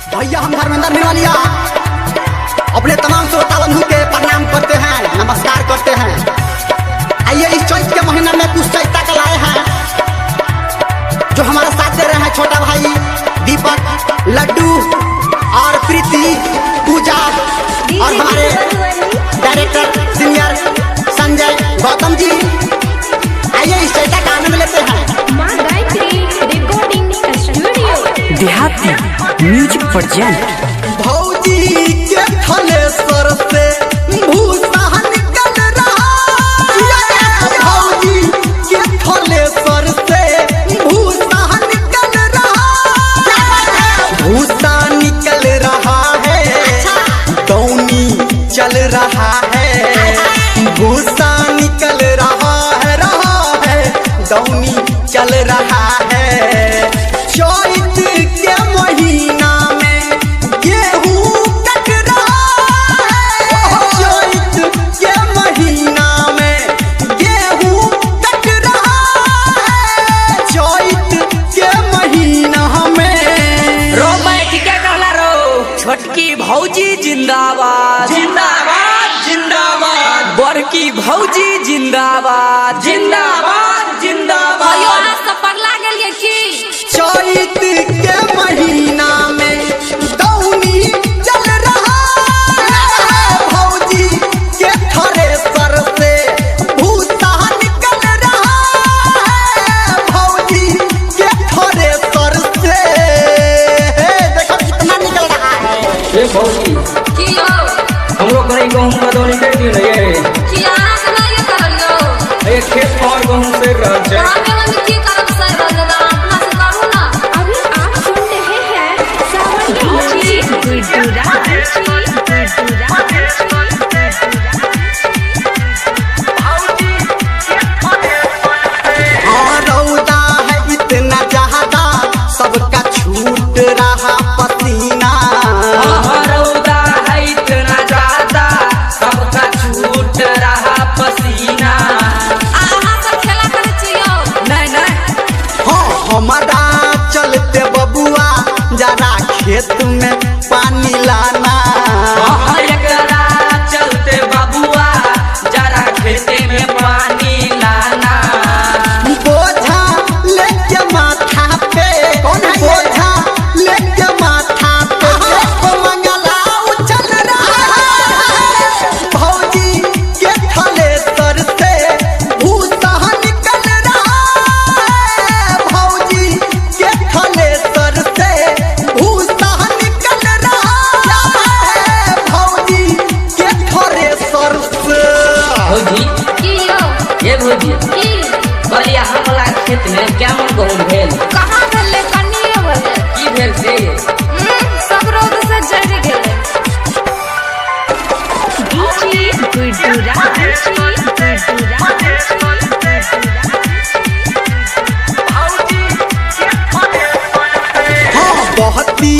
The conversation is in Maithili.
भैया हम धर्मेंद्र मिनवालिया अपने तमाम श्रोता बंधु के प्रणाम करते हैं, नमस्कार करते हैं। आइए इस चैत के महीना में कुछ चैता का लाए हैं जो हमारा साथ दे रहे हैं छोटा भाई दीपक, लड्डू और प्रीति, पूजा और हमारे डायरेक्टर सीनियर संजय गौतम जी। आइए इस चैता का आनंद लेते हैं। माँ गायत्री रिकॉर्डिंग स्टूडियो। देहाती म्यूजिक प्रेजेंट। भौजी के थलेसर से भूसा निकल रहा है। भौजी के थलेसर से भूसा निकल रहा है। भूसा निकल रहा है, दौनी चल रहा है। भूसा निकल रहा है, रहा है, दौनी चल रहा है। चैत के महीना में गेहूं कट रहा है। चैत के महीना में गेहूं कट रहा है। चैत के महीना में रो बैठ के कहला रो, छोटकी भौजी जिंदाबाद जिंदाबाद जिंदाबाद, बड़की भौजी जिंदाबाद जिंदाबाद जिंदाबाद। अयो अहाँ सब पगला गेलियै की? चैत के महीना में दौनी चल रहा है। भौजी के थ्रेसर से भूसा निकल रहा है। भौजी के थ्रेसर से देखो कितना निकल रहा है। ए भौजी, की यौ? हमरो घरे गहूम के दौनी कर दियो ने ये। की अहाँके नहि करल यौ? ए खेत पर गहूम सड़ रहल छै। अहाँके मम्मी की करब सर रहल, अपना से करू ना। अभी आप सुन रहे हैं सावन डीजे गुड्डू राज, गुड्डू राज। हाँ, रौदा है इतना ज्यादा, सबका छूट रहा पसीना। हाँ, रौदा है इतना ज्यादा, सबका छूट रहा पसीना। अहाँ सब खेला करै छी यौ? नहीं नहीं। हाँ, हमारा चलते बबुआ जरा खेत में पानी लाना। हाँ, एकरा चलते बबुआ जरा खेते में पानी लाना। बोझा लेके माथा पे, कौन है बोझा लेके माथा पे, देखो मंगला उछल रहा है। भौजी के थलेसर से भूसा निकल रहा है। भौजी के थलेसर से भूसा निकल रहा है। भौजी के थ्रेसर से। भौजी, की यौ? ए भौजी, की? कहलियै हमरा खेत में क्या मन गहूम भेल? कहाँ भेलै? कनिए भेलै। की भेल से? सब रौद से जरि गेलै। डीजे गुड्डू राज, गुड्डू राज। हाँ, बहती